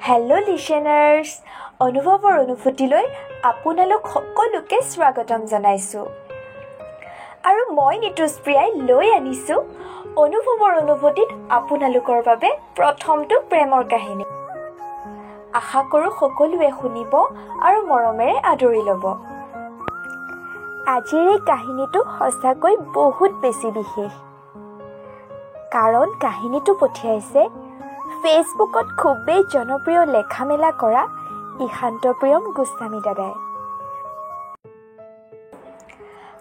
Hello' লিচনাৰ্ছ, অনুভৱৰ অনুভূতিলৈ আপোনালোক সকলোকে স্বাগতম জনাইছোঁ। আৰু মই নিতুজপ্ৰিয়াই লৈ আনিছোঁ অনুভৱৰ অনুভূতিত আপোনালোকৰ বাবে প্ৰথমটো প্ৰেমৰ কাহিনী। আশা কৰোঁ সকলোৱে শুনিব আৰু মৰমেৰে আদৰি ল'ব। আজিৰ এই কাহিনীটো সঁচাকৈ বহুত বেছি বিশেষ, কাৰণ কাহিনীটো পঠিয়াইছে ফেচবুকত খুবেই জনপ্ৰিয় লেখা মেলা কৰা ঈশান্ত প্ৰিয়ম গোস্বামী দাদাই।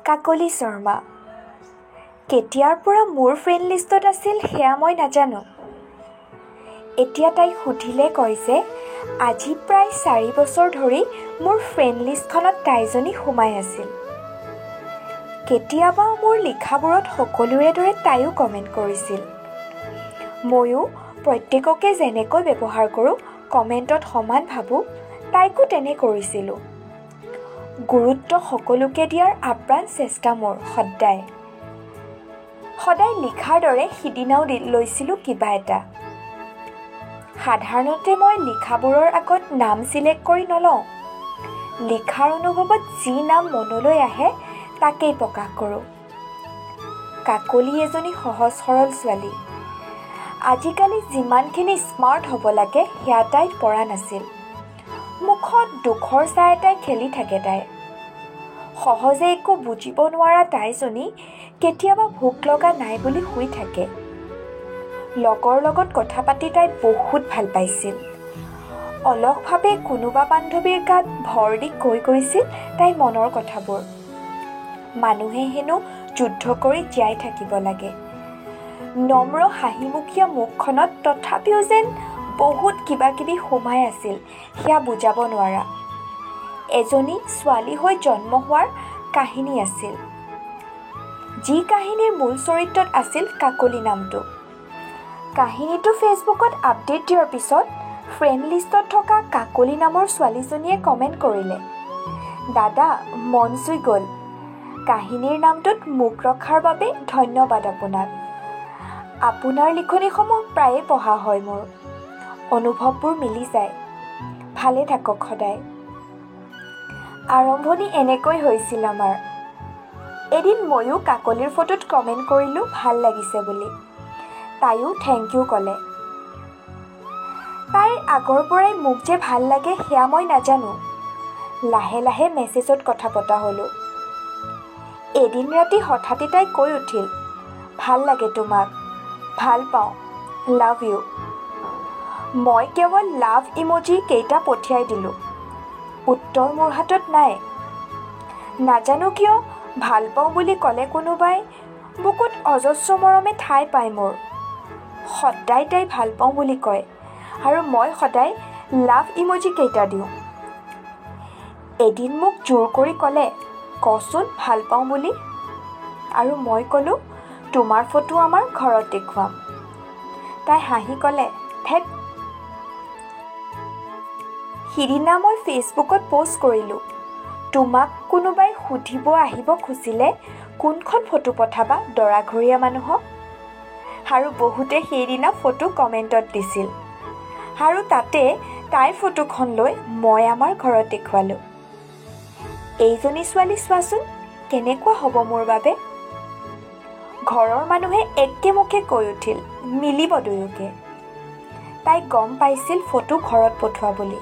কাকলি শৰ্মা কেতিয়াৰ পৰা মোৰ ফ্ৰেণ্ড লিষ্টত আছিল সেয়া মই নাজানো। এতিয়া তাইক সুধিলে কয় যে আজি প্ৰায় 4 বছৰ ধৰি মোৰ ফ্ৰেণ্ড লিষ্টখনত তাইজনী সোমাই আছিল। কেতিয়াবা মোৰ লিখাবোৰত সকলোৰে দৰে তাইও কমেণ্ট কৰিছিল। ময়ো প্ৰত্যেককে যেনেকৈ ব্যৱহাৰ কৰোঁ, কমেণ্টত সমান ভাবোঁ, তাইকো তেনে কৰিছিলোঁ। গুৰুত্ব সকলোকে দিয়াৰ আপ্ৰাণ চেষ্টা মোৰ সদায়। সদায় লিখাৰ দৰে সিদিনাও লৈছিলোঁ কিবা এটা। সাধাৰণতে মই লিখাবোৰৰ আগত নাম চিলেক্ট কৰি নলওঁ, লিখাৰ অনুভৱত যি নাম মনলৈ আহে তাকেই প্ৰকাশ কৰোঁ। কাকলি এজনী সহজ সৰল ছোৱালী। আজিকালি যিমানখিনি স্মাৰ্ট হ'ব লাগে সেয়া তাইৰ পৰা নাছিল। মুখত দুখৰ ছাঁ এটাই খেলি থাকে তাইৰ। সহজে একো বুজিব নোৱাৰা তাইজনী কেতিয়াবা ভোক লগা নাই বুলি শুই থাকে। লগৰ লগত কথা পাতি তাই বহুত ভাল পাইছিল। অলসভাৱে কোনোবা বান্ধৱীৰ গাত ভৰ দি কৈ গৈছিল তাইৰ মনৰ কথাবোৰ। মানুহে হেনো যুদ্ধ কৰি জীয়াই থাকিব লাগে। নম্ৰ হাঁহিমুখীয়া মুখখনত তথাপিও যেন বহুত কিবা কিবি সোমাই আছিল, সেয়া বুজাব নোৱাৰা। এজনী ছোৱালী হৈ জন্ম হোৱাৰ কাহিনী আছিল, যি কাহিনীৰ মূল চৰিত্ৰত আছিল কাকলি নামটো। কাহিনীটো ফেচবুকত আপডেট দিয়াৰ পিছত ফ্ৰেণ্ড লিষ্টত থকা কাকলি নামৰ ছোৱালীজনীয়ে কমেণ্ট কৰিলে, দাদা মন চুই গ'ল, কাহিনীৰ নামটোত মোক ৰখাৰ বাবে ধন্যবাদ আপোনাক। আপোনাৰ লিখনিসমূহ প্ৰায়ে পঢ়া হয় মোৰ, অনুভৱবোৰ মিলি যায়। ভালে থাকক সদায়। আৰম্ভণি এনেকৈ হৈছিল আমাৰ। এদিন ময়ো কাকলিৰ ফটোত কমেণ্ট কৰিলোঁ ভাল লাগিছে বুলি। তাইও thank U ক'লে। তাইৰ আগৰ পৰাই মোক যে ভাল লাগে সেয়া মই নাজানো। লাহে লাহে মেছেজত কথা পতা হ'লোঁ। এদিন ৰাতি হঠাতে তাই কৈ উঠিল, ভাল লাগে তোমাক, ভাল পাওঁ, লাভ you. মই কেৱল লাভ ইম'জি কেইটা পঠিয়াই দিলোঁ। উত্তৰ মোৰ হাতত নাই। নাজানো কিয় ভাল পাওঁ বুলি ক'লে কোনোবাই বুকুত অজস্ৰ মৰমে ঠাই পায় মোৰ। সদায় তাই ভাল পাওঁ বুলি কয় আৰু মই সদায় লাভ ইম'জি কেইটা দিওঁ। এদিন মোক জোৰ কৰি ক'লে, কচোন ভাল পাওঁ বুলি। আৰু মই ক'লোঁ, তোমাৰ ফটো আমাৰ ঘৰত দেখুৱাম। তাই হাঁহি ক'লে, ধেৎ। সিদিনা মই ফেচবুকত প'ষ্ট কৰিলোঁ, তোমাক কোনোবাই সুধিব আহিব খুজিলে কোনখন ফটো পঠাবা দৰাঘৰীয়া মানুহক। আৰু বহুতে সেইদিনা ফটো কমেণ্টত দিছিল আৰু তাতে তাইৰ ফটোখন লৈ মই আমাৰ ঘৰত দেখুৱালোঁ। এইজনী ছোৱালী চোৱাচোন কেনেকুৱা হ'ব মোৰ বাবে। ঘৰৰ মানুহে একেমুখে কৈ উঠিল, মিলিব দুয়োকে। তাই গম পাইছিল ফটো ঘৰত পঠোৱা বুলি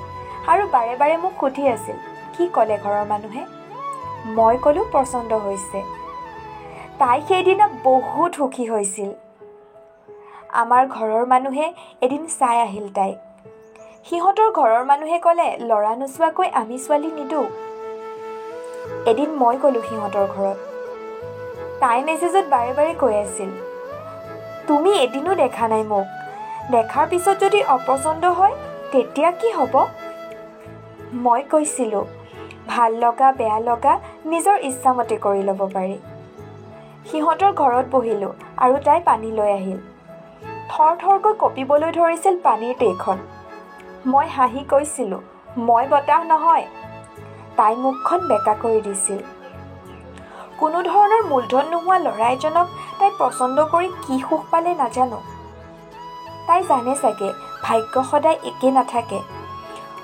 আৰু বাৰে বাৰে মোক সুধি আছিল, কি ক'লে ঘৰৰ মানুহে। মই ক'লোঁ পচন্দ হৈছে। তাই সেইদিনা বহুত সুখী হৈছিল। আমাৰ ঘৰৰ মানুহে এদিন চাই আহিল তাইক। সিহঁতৰ ঘৰৰ মানুহে ক'লে, ল'ৰা নোচোৱাকৈ আমি ছোৱালী নিদিওঁ। এদিন মই গ'লোঁ সিহঁতৰ ঘৰত। তাই মেছেজত বাৰে বাৰে কৈ আছিল, তুমি এদিনো দেখা নাই মোক, দেখাৰ পিছত যদি অপচন্দ হয় তেতিয়া কি হ'ব। মই কৈছিলোঁ, ভাল লগা বেয়া লগা নিজৰ ইচ্ছামতে কৰি ল'ব পাৰি। সিহঁতৰ ঘৰত বহিলোঁ আৰু তাই পানী লৈ আহিল। থৰ থৰকৈ কঁপিবলৈ ধৰিছিল পানীৰ ট্ৰেখন। মই হাঁহি কৈছিলোঁ, মই বতাহ নহয়। তাই মুখখন বেঁকা কৰি দিছিল। কোনো ধৰণৰ মূলধন নোহোৱা ল'ৰা এজনক তাই পচন্দ কৰি কি সুখ পালে নাজানো। তাই জানে চাগে ভাগ্য সদায় একে নাথাকে,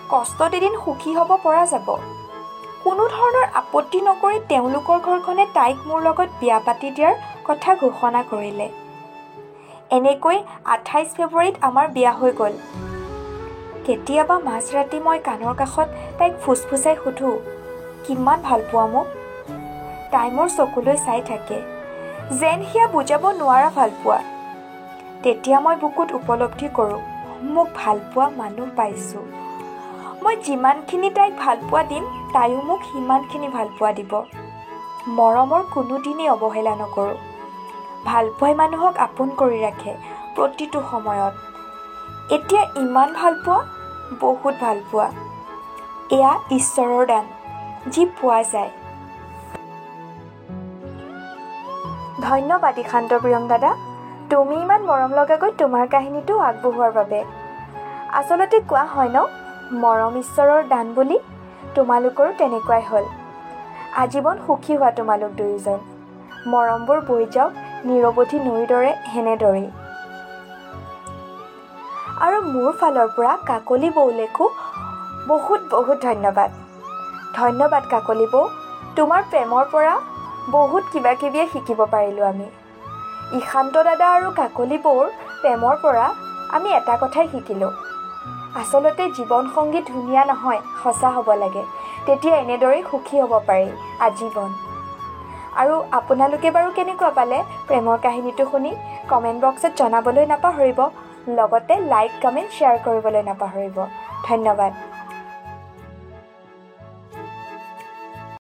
কষ্টত এদিন সুখী হ'ব পৰা যাব। কোনো ধৰণৰ আপত্তি নকৰি তেওঁলোকৰ ঘৰখনে তাইক মোৰ লগত বিয়া পাতি দিয়াৰ কথা ঘোষণা কৰিলে। এনেকৈ 28 ফেব্ৰুৱাৰীত আমাৰ বিয়া হৈ গ'ল। কেতিয়াবা মাজৰাতি মই কাণৰ কাষত তাইক ফুচফুচাই সোধোঁ, কিমান ভাল পোৱা মোক? তাই মোৰ চকুলৈ চাই থাকে, যেন সেয়া বুজাব নোৱাৰা ভালপোৱা। তেতিয়া মই বুকুত উপলব্ধি কৰোঁ, মোক ভালপোৱা মানুহ পাইছোঁ। মই যিমানখিনি তাইক ভালপোৱা দিম, তাইও মোক সিমানখিনি ভালপোৱা দিব। মৰমৰ কোনোদিনেই অৱহেলা নকৰোঁ। ভালপোৱাই মানুহক আপোন কৰি ৰাখে প্ৰতিটো সময়ত। এতিয়া ইমান ভালপোৱা, বহুত ভালপোৱা, এয়া ঈশ্বৰৰ দান যি পোৱা যায়। ধন্যবাদ ঈশান্ত প্ৰিয়ম দাদা, তুমি ইমান মৰম লগাকৈ তোমাৰ কাহিনীটো আগবঢ়োৱাৰ বাবে। আচলতে কোৱা হয় ন, মৰম ঈশ্বৰৰ দান বুলি, তোমালোকৰো তেনেকুৱাই হ'ল। আজীৱন সুখী হোৱা তোমালোক দুয়োজন। মৰমবোৰ বৈ যাওক নিৰৱধি নৈৰ দৰে সেনেদৰেই। আৰু মোৰ ফালৰ পৰা কাকলি বৌলেকো বহুত বহুত ধন্যবাদ। ধন্যবাদ কাকলি বৌ, তোমাৰ প্ৰেমৰ পৰা বহুত কিবা কিবিয়ে শিকিব পাৰিলোঁ আমি। ঈশান্ত দাদা আৰু কাকলি বৌৰ প্ৰেমৰ পৰা আমি এটা কথাই শিকিলোঁ, আচলতে জীৱনসংগী ধুনীয়া নহয়, সঁচা হ'ব লাগে, তেতিয়া এনেদৰেই সুখী হ'ব পাৰি আজীৱন। আৰু আপোনালোকে বাৰু কেনেকুৱা পালে প্ৰেমৰ কাহিনীটো শুনি কমেণ্ট বক্সত জনাবলৈ নাপাহৰিব, লগতে লাইক কমেণ্ট শ্বেয়াৰ কৰিবলৈ নাপাহৰিব। ধন্যবাদ।